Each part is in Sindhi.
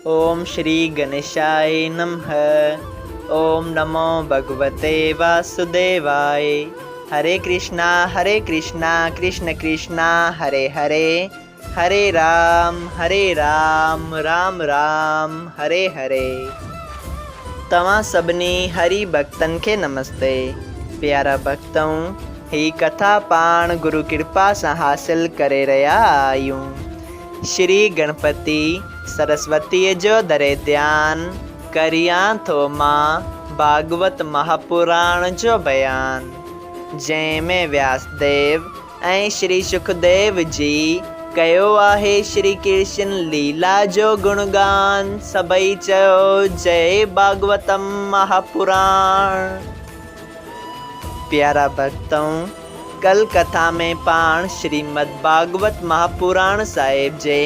اوم شري گنيشاء نمھ اوم نمو ڀڳوتي واسوديواء هري ڪرشنا هري ڪرشنا ڪرشن ڪرشنا هري هري هري رام هري رام رام رام هري هري. توهان سڀني هري ڀڳتن کي نمستي. پيارا ڀڳتؤ هي ڪٿا پاڻ گرو ڪرپا سان حاصل ڪري رهيا آهيون. شري گڻپتي سرسوتيء جو ڌري ڌيان، ڪريان ٿو مان ڀاڳوت مهاپراڻ جو بيان، جنهن ۾ وياسديو ۽ شري شڪديو جي ڪيو آهي شري ڪرشن ليلا جو گڻگان، سڀئي چئو جئي ڀاڳوتم مهاپراڻ. پيارا ڀڳتؤ! ڪل ڪٿا ۾ پاڻ شريمد ڀاڳوت مهاپراڻ صاحب جي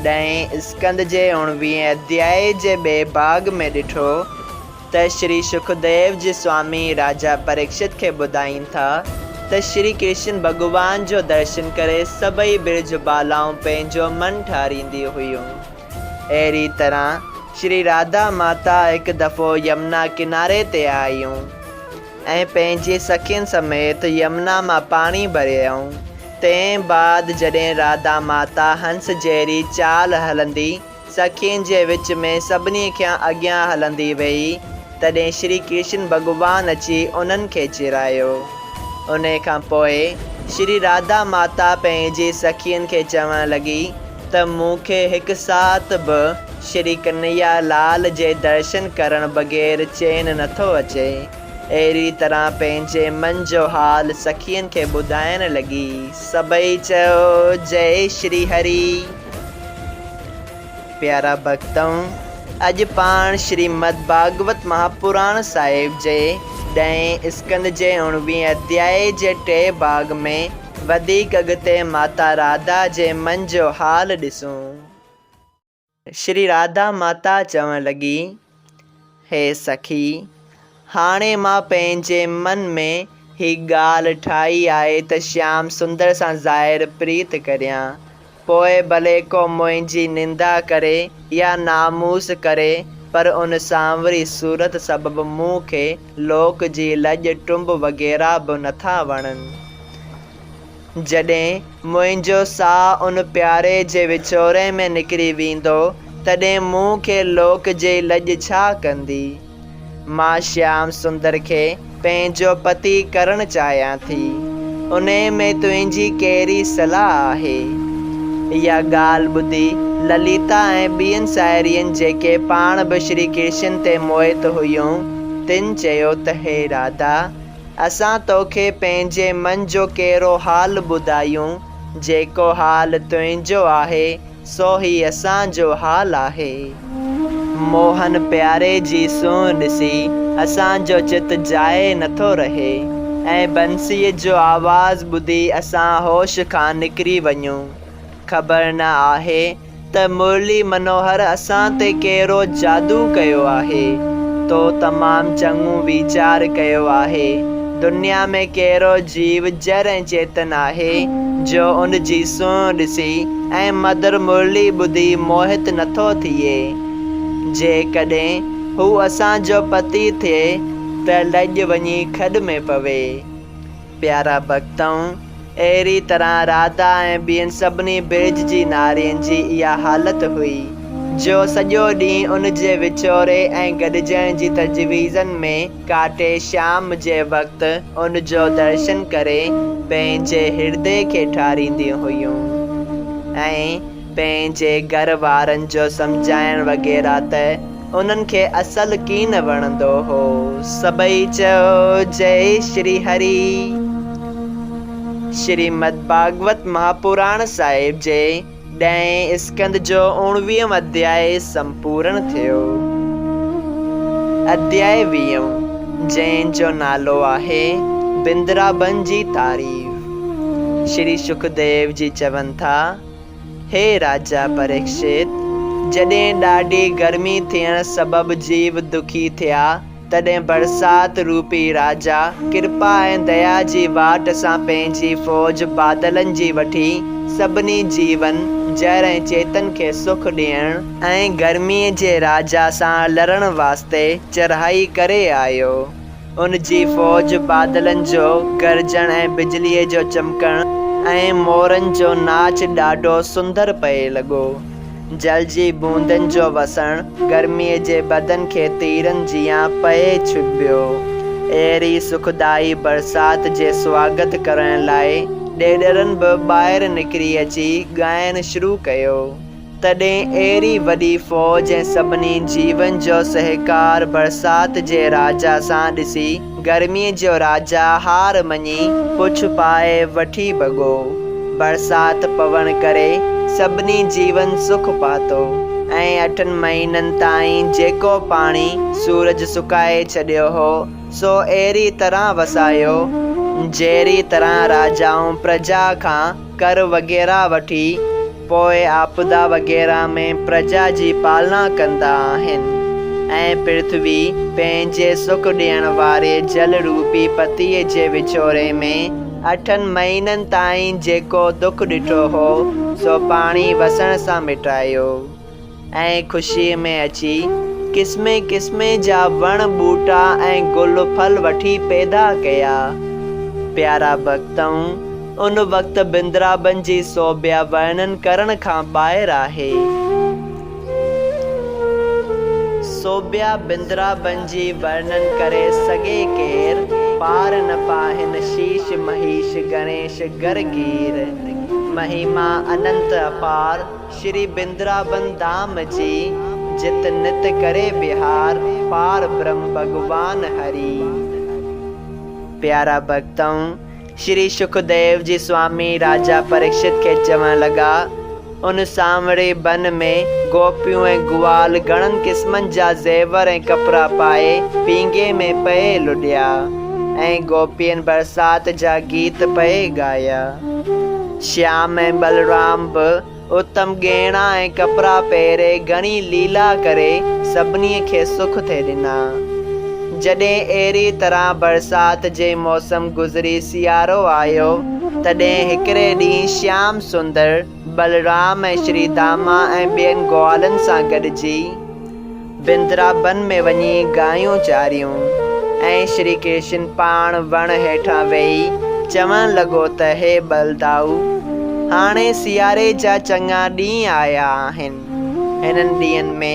ڏهين اسڪنڌ جي اڻويهين اڌيائي جي ٻئي ڀاڳ ۾ ڏٺو ته شري شڪديو جي سوامي راجا پريڪشت کي ٻڌائين ٿا ته شري ڪرشن ڀڳوان جو درشن ڪري سڀئي برج بالائون پنهنجو من ٺارينديون هيون. اهڙي طرح شري راڌا ماتا هڪ دفعو يمنا ڪناري تي آيون. ۽ پنهنجي سکين سميت يمنا مان پاڻي ڀريائون. تنهن بعد جڏهن راڌا ماتا هنس جهڙي چال هلندي سکين جي وچ ۾ سڀني کان اڳيان هلندي ويئي، تڏهن شري ڪرشن ڀڳوان اچي انهن کي چيرايو. انهي کان پوء شري راڌا ماتا پنهنجي سکين کي چوڻ لڳي ته مون کي هڪ ساعت به شري ڪنهيا لال جي درشن ڪرڻ بغير چين نٿو اچي. اهڙي طرح پنهنجي من جو حال سکين کي ٻڌائڻ لڳي. سڀئي چيو، جئي شري هري. پيارا ڀڳتؤ! اڄ پاڻ شريمد ڀاڳوت مهاپراڻ صاحب جي ڏهين اسڪنڌ جي اڻويهين اڌيائي جي ٽئين ڀاڳ ۾ وڌيڪ اڳتي ماتا راڌا جي من جو حال ڏسون. شري راڌا ماتا چوڻ لڳي، هي سکي! هاڻي مان پنهنجي من ۾ هي ڳالهه ٺاهي آهي ته شيام سندر سان ظاهر پريت ڪريان، پوء ڀلي ڪو منهنجي نندا ڪري يا ناموس ڪري، پر ان سانوري صورت سبب مون کي لوڪ جي لڄ ٽنب وغيره به نٿا وڻن. جڏهن منهنجو ساهه ان پياري جي وڇوڙي ۾ نڪري ويندو، تڏهن مون کي لوڪ جي لڄ ڇا ڪندي؟ مان شيام سندر کي پنهنجو پتي ڪرڻ چاهيان ٿي. انهيء ۾ تنهنجي ڪهڙي صلاح آهي؟ اها ڳالهه ٻڌي لليتا ۽ ٻين ساهيڙين جيڪي پاڻ به شري ڪرشن تي موهت هيون، تن چيو ته هي راڌا! اسان توکي پنهنجي من جو ڪهڙو حال ٻڌايون، جيڪو حال تنهنجو آهي، سو ئي اسان جو حال آهي. موهن پياري جي سونهن ڏسي اسان جو چت جاء نٿو رهي ۽ بنسيء جو آواز ٻڌي اسان هوش کان نڪري وڃون. خبر نه آهي ته مرلي منوهر اسان تي ڪهڙو جادو ڪيو آهي. تو تمام چڱو ويچار ڪيو آهي. دنيا ۾ ڪهڙو جيو جر ۽ چيتن آهي، جو ان جي سونهن ڏسي ۽ مڌر مرلي ٻڌي موهت نٿو ٿئي. جيڪڏهن هو اسان جو پتي ٿئي ته لڄ وڃي کڏ ۾ پوي. پيارا ڀڳتؤ! اهڙي طرح راڌا ۽ ٻين سڀني برج جي نارين جي اها حالت هئي، جو سڄو ڏينهن ان جي وڇوڙي ۽ گڏجڻ جي تجويزن ۾ ڪاٽي شام جي وقت ان جو درشن ڪري پنهنجي هردي کي ٺارينديون هيون ۽ پنهنجي گهر وارن جو سمجهائڻ وغيره ته انهن کي اصل ڪين وڻندو هو. سڀئي چيو، جئي شري هري. شريمد ڀاڳوت مهاپراڻ صاحب جي ڏهين اسڪنڌ جو اوڻويهون اڌيائي سمپورڻ ٿيو. اڌيائي ويهون، جنهن جو نالو آهي بندرابن جي تعريف. شري شڪديو جي چون ٿا. هي راجا پريڪشت! جڏهن ڏاڍي گرمي ٿيڻ سبب جيو دکي ٿيا، تڏهن برسات روپي راجا ڪرپا ۽ ديا جي واٽ سان پنهنجي فوج بادلن جي وٺي سڀني جيون جر ۽ چيتن کي سک ڏيڻ ۽ گرميء جي راجا سان لڙڻ واسطي چڙهائي ڪري آيو. ان جي فوج بادلن جو گرجڻ ۽ بجليء جو چمڪڻ ۽ مورن جو ناچ ڏاڍو سندر پئي لڳو. جل جي بوندن جو وسڻ گرميء جي بدن کي تيرن جيان پئي ڇٻيو. اهڙي سکدائي برسات جي سواگت ڪرڻ لاء ڏيڏرن به ٻاهر نڪري اچي ڳائڻ شروع ڪيو. تڏهن اهڙي وڏي فوج ۽ سڀني جيون جو سهڪار برسات جي راجا سان ڏسي گرميء جو راجا هار مڃي پڇ پائي وٺي ڀڳو. برسات پوڻ ڪري سڀني جيون سک پاتو ۽ اٺن مهينن تائين جيڪو پاڻي سورج سڪائي ڇڏيو هو، سو اهڙي طرح وسايو، جهڙي طرح راجائون پرجا کان ڪر وغيره وٺي پوء آپدا وغيره ۾ پرجا جي پالنا ڪندا آهن ۽ پرٿوي پنهنجي سک ڏيڻ واري جل روپي پتيء جي وڇوڙي ۾ اٺن مهينن تائين جيڪو دک ڏٺو هو، سو پاڻي وسڻ سان مٽايو ۽ خوشيء ۾ اچي قسمين قسمين جا وڻ ٻوٽا ۽ گل ڦل وٺي پيدا ڪيا. پيارا ڀڳتؤ! ان وقت بندرابن جي سوڀيا ورڻن ڪرڻ کان ٻاهر آهي. سوڀيا بندرابن جي ورڻن ڪري سگهي ڪير، پار نه پاهن شيش مهيش گڻيش گر گير. مهيما اننت اپار شري بندرابن ڌام جي، جت نت ڪري بهار پار برهم ڀڳوان هري. پيارا ڀڳتؤ! شري شڪديو جي سوامي راجا پريڪشت کي چوڻ لڳا، ان سانوڻي بن ۾ گوپيون ۽ گوال گهڻن قسمن جا زيور ۽ ڪپڙا پائي پينگهي ۾ پئي لڏيا ۽ گوپين برسات جا گيت پئي ڳايا. شيام ۽ بلرام به اتم ڳهڻا ۽ ڪپڙا پهري گهڻي ليلا ڪري سڀني کي سک ٿي ڏنا. جڏهن اهڙي طرح برسات جي موسم گذري سيارو آيو، تڏهن هڪڙي ڏينهن شيام سندر، بلرام ۽ شري داما ۽ ٻين گوالن سان گڏجي، بندرابن ۾ وڃي گايون چاريون ۽ شري ڪرشن پاڻ وڻ هيٺان ويهي چوڻ لڳو ته هي ٻلدائو! هاڻي سياري جا چڱا ڏينهن آيا آهن. هنن ڏينهن ۾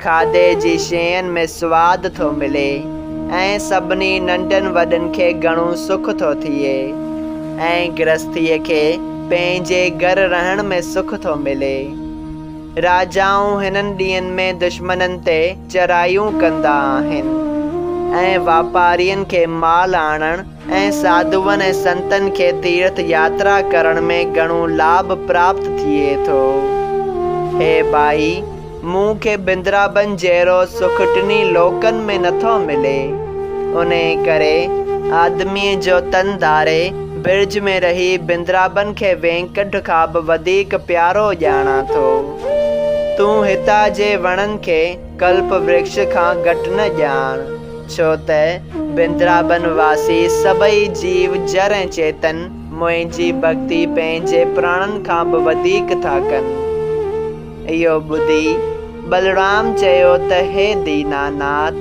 کاڌي جي شين ۾ سواد ٿو ملي ۽ سڀني ننڍن وڏن کي گهڻو سک ٿو ٿئي ۽ گرهستيء کي پنهنجي گهر رهڻ ۾ سک ٿو ملي. راجائون هنن ڏينهن ۾ دشمنن تي چڙهايون ڪندا آهن ۽ واپارين کي مال آڻڻ ۽ ساڌوئن ۽ سنتن کي تيرٿ ياترا ڪرڻ ۾ گهڻو لاڀ پراپت ٿئي ٿو. هي ڀائي! مون کي بندرابن جهڙو سک ٽنهي لوڪن ۾ نٿو ملي. انهيء ڪري آدميء جو تن ڌاري برج ۾ رهي بندرابن کي وينڪنٺ کان به وڌيڪ پيارو ڄاڻان ٿو. تون هتان جي وڻن کي ڪلپ ورڪش کان گهٽ نه ڄاڻ، ڇو ته بندرابن واسي سڀئي جيو جر ۽ چيتن منهنجي ڀڳتي پنهنجي پراڻن کان به وڌيڪ ٿا ڪن. اهو ٻڌي بلرام چيو ته هي ديناناٿ!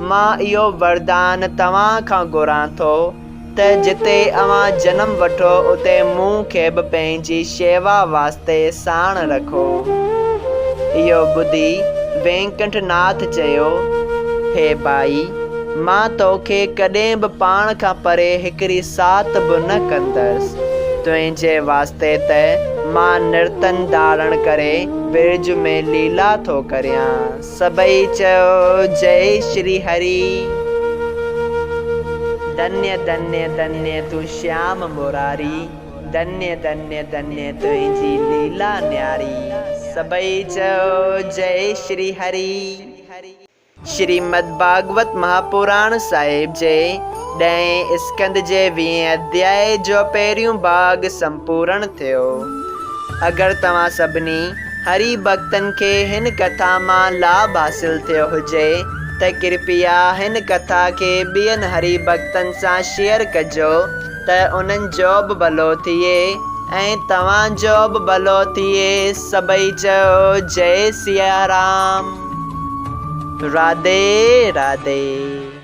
مان اهو وردان توهان کان گهران ٿو ته جتي اوهان جنم وٺو اتي مون کي به پنهنجي شيوا واسطي ساڻ رکو. اهو ٻڌي وينڪنٺ ناٿ چيو، هي ڀائي! مان توکي ڪڏهن به پاڻ کان پري هڪڙي ساعت به نه ڪندس. تنهنجي واسطي ته مان نرتن ڌارڻ ڪري برج ۾ ليلا ٿو ڪريان. سڀئي چيو جئي شري هري. ڌنيه ڌنيه ڌنيه تون شيام موراري. ڌنيه ڌنيه ڌنيه تنهنجي ليلا نياري. سڀئي چيو جئي شري هري. شريمد ڀاڳوت مهاپراڻ صاحب جي ڏهين اسڪنڌ جي ويهين اڌيائي جو پهريون ڀاڳ سمپورڻ ٿيو. اگر توهان سڀني هري ڀڳتن کي هن ڪٿا مان لاڀ حاصل ٿيو هجي ته ڪرپيا هن ڪٿا کي ٻين هري ڀڳتن سان شيئر ڪجو ته انهن جو به ڀلو ٿئي. ۽ توهان جو به ڀلو ٿئي. سڀئي چئو جئي سيارام. راڌي راڌي.